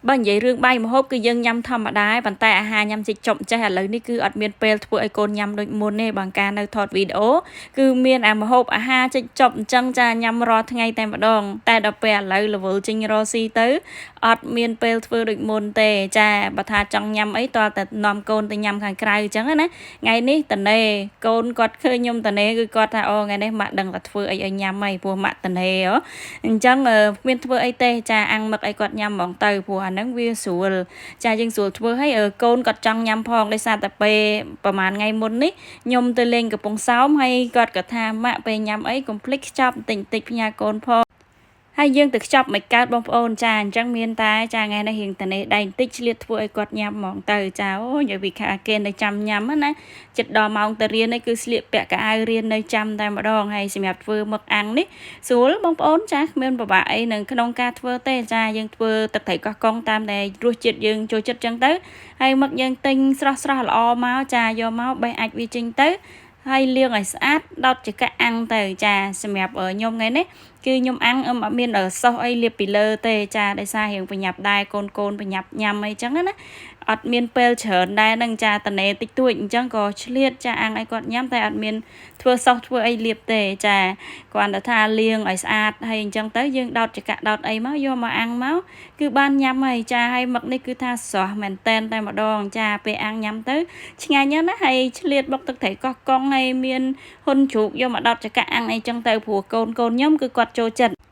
បើនិយាយរឿងបាយម្ហូបគឺយើងញ៉ាំធម្មតាប៉ុន្តែអាហារញ៉ាំចិចចុបចេះឥឡូវនេះគឺអត់មានពេលធ្វើឲ្យកូនញ៉ាំដូចមុនទេបើកាលនៅថតវីដេអូគឺមានអាម្ហូបអាហារចិចចុបអញ្ចឹងចាញ៉ាំរាល់ថ្ងៃតែម្ដងតែដល់ពេលឥឡូវរវល់ចេញរកស៊ីទៅអត់មានពេលធ្វើដូចមុនទេចាបើថាចង់ញ៉ាំអីតើតែនាំកូនទៅញ៉ាំខាងក្រៅអញ្ចឹងណាថ្ងៃនេះតនេកូនគាត់ឃើញខ្ញុំតនេគឺគាត់ថាអូថ្ងៃនេះម៉ាក់ដឹងតែធ្វើអីឲ្យញ៉ាំហីព្រោះម៉ាក់តនេហ៎អញ្ចឹងគ្មានធ្វើអីទេចាអាំងមឹកអីគាត់ញ៉ាំហ្មងទៅព្រោះអាហ្នឹងវាស្រួលចាយើងស្រួលធ្វើឲ្យកូនគាត់ចង់ញ៉ាំផងដោយសារតែពេលប្រហែលថ្ងៃមុននេះខ្ញុំទៅលេងកំពង់សោមហើយគាត់ក៏ថាម៉ាក់ពេលញ៉ាំអីកុំភ្លេចខ្ចប់បន្តិចបន្តិចផ្ញើកូនផងហើយយើងទៅខ្ចប់មិនកើតបងប្អូនចាអញ្ចឹងមានតែចាថ្ងៃនេះរៀងតនេះដៃបន្តិចឆ្លៀតធ្វើឲ្យគាត់ញ៉ាំហ្មងទៅចាអូនិយាយពីខាគេនៅចាំញ៉ាំណាចិត្តដល់ម៉ោងទៅរៀននេះគឺស្លៀកពាក់កៅអៅរៀននៅចាំតែម្ដងហើយសម្រាប់ធ្វើមឹកអាំងនេះស្រួលបងប្អូនចាគ្មានពិបាកអីនឹងក្នុងការធ្វើទេចាយើងធ្វើទឹកត្រីកោះកុងតាមដែលរសជាតិយើងចូលចិត្តចឹងទៅហើយមឹកយើងទិញស្រស់ស្រស់ល្អមកចាយកមកបេះអាចវាចេញទៅហើយលាងឲ្យស្អាតដោតចកាអាំងទៅចាសម្រាប់ខ្ញុំថ្ងៃនេះគឺខ្ញុំអាំងអត់មានសោះអីលាបពីលើទេចាដោយសាររៀងប្រញាប់ដែរកូនកូនប្រញាប់ញ៉ាំអីចឹងណាអត់មានពេលច្រើនដែរនឹងចាតនេតិចតួចអញ្ចឹងក៏ឆ្លៀតចាអាំងឲ្យគាត់ញ៉ាំតែអត់មានធ្វើសោះធ្វើអីលាបទេចាគ្រាន់តែថាលាងឲ្យស្អាតហើយអញ្ចឹងទៅយើងដោតចកាដោតអីមកយកមកអាំងមកគឺបានញ៉ាំហើយចាហើយមឹកនេះគឺថាស្រស់មែនតែនតែម្ដងចាពេលអាំងញ៉ាំទៅឆ្ងាញ់ណាស់ហើយឆ្លៀតបុកទឹកត្រីកោះកុងហើយមានហ៊ុនជ្រូកយកមកដោតចកាអាំងអីចឹងទៅព្រោះកូនកូនខ្ញុំគឺគាត់ចូលចិត្ត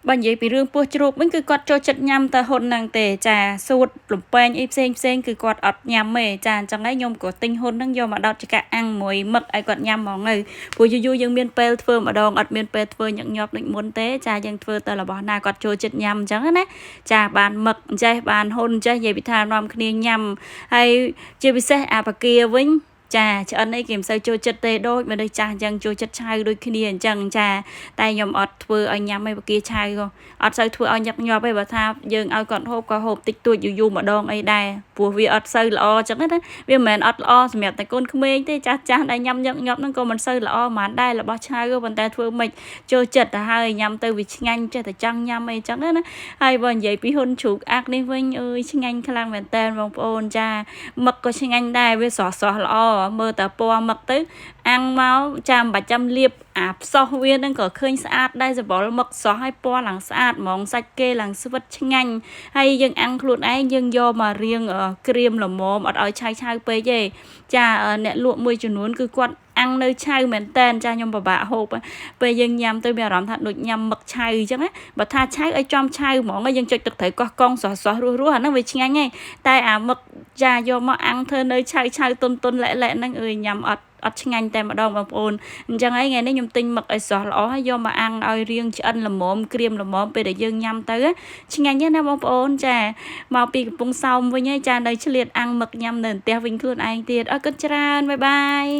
បើនិយាយពីរឿងពោះជ្រូកវិញគឺគាត់ចូលចិត្តញ៉ាំតែហ៊ុនហ្នឹងទេចាសួតលំពែងអីផ្សេងផ្សេងគឺគាត់អត់ញ៉ាំទេចាអញ្ចឹងហើយខ្ញុំក៏ទិញហ៊ុនហ្នឹងយកមកដោតចកាអាំងមួយមឹកឲ្យគាត់ញ៉ាំហ្មងទៅព្រោះយូរយូរយើងមានពេលធ្វើម្ដងអត់មានពេលធ្វើញឹកញាប់ដូចមុនទេចាយើងធ្វើទៅរបស់ណាគាត់ចូលចិត្តញ៉ាំអញ្ចឹងណាចាបានមឹកអញ្ចេះបានហ៊ុនអញ្ចេះនិយាយពីថានាំគ្នាញ៉ាំហើយជាពិសេសអាបាគាវិញចាឆ្អិនអីគេមិនសូវចូលចិត្តទេដូចមនុស្សចាស់អញ្ចឹងចូលចិត្តឆៅដូចគ្នាអញ្ចឹងចាតែខ្ញុំអត់ធ្វើឲ្យញ៉ាំឯបគាឆៅក៏អត់សូវធ្វើឲ្យញឹកញាប់ទេបើថាយើងឲ្យគាត់ហូបក៏ហូបតិចតួចយូរយូរម្ដងអីដែរព្រោះវាអត់សូវល្អអញ្ចឹងណាវាមិនមែនអត់ល្អសម្រាប់តែកូនក្មេងទេចាស់ចាស់ដែលញ៉ាំញឹកញាប់ហ្នឹងក៏មិនសូវល្អហ្មងដែររបស់ឆៅប៉ុន្តែធ្វើម៉េចចូលចិត្តទៅហើយញ៉ាំទៅវាឆ្ងាញ់ចេះតែចង់ញ៉ាំអីចឹងណាហើយបើនិយាយពីហ៊ុនជ្រូកអាក់នេះវិញអើយឆ្ងាញ់ខ្លាំងមែនតើបងប្អូនចាមឹកក៏ឆ្ងាញ់ដែរវាស្រស់ស្រស់ល្អមើលតែពណ៌មឹកទៅអាំងមកចាំបាច់ចាំលាបអាផ្សោះវានឹងក៏ឃើញស្អាតដែរសបល់មឹកស្រស់ឲ្យពណ៌ឡើងស្អាតហ្មងសាច់គេឡើងស្វិតឆ្ងាញ់ហើយយើងអាំងខ្លួនឯងយើងយកមករៀងក្រៀមល្មមអត់ឲ្យឆៅឆៅពេកទេចាអ្នកលក់មួយចំនួនគឺគាត់អាំងនៅឆៅមែនតែនចាខ្ញុំពិបាកហូបពេលយើងញ៉ាំទៅមានអារម្មណ៍ថាដូចញ៉ាំមឹកឆៅអញ្ចឹងណាបើថាឆៅឲ្យចំឆៅហ្មងយើងចុចទឹកត្រីកោះកុងស្រស់ស្រស់រស់រស់អាហ្នឹងវាឆ្ងាញ់ហើយតែអាមឹកចាយកមកអាំងធ្វើនៅឆៅឆៅទុនទុនលែកលែកហ្នឹងអើយញ៉ាំអត់អត់ឆ្ងាញ់តែម្ដងបងប្អូនអញ្ចឹងហើយថ្ងៃនេះខ្ញុំទិញមឹកឲ្យស្រស់ល្អហើយយកមកអាំងឲ្យរៀងឆ្អិនល្មមក្រៀមល្មមពេលដែលយើងញ៉ាំទៅឆ្ងាញ់ណាស់បងប្អូនចាមកពីកំពង់សោមវិញហើយចានៅឆ្លៀតអាំងមឹកញ៉ាំនៅផ្ទះវិញខ្លួនឯងទៀតអរគុណច្រើន bye bye.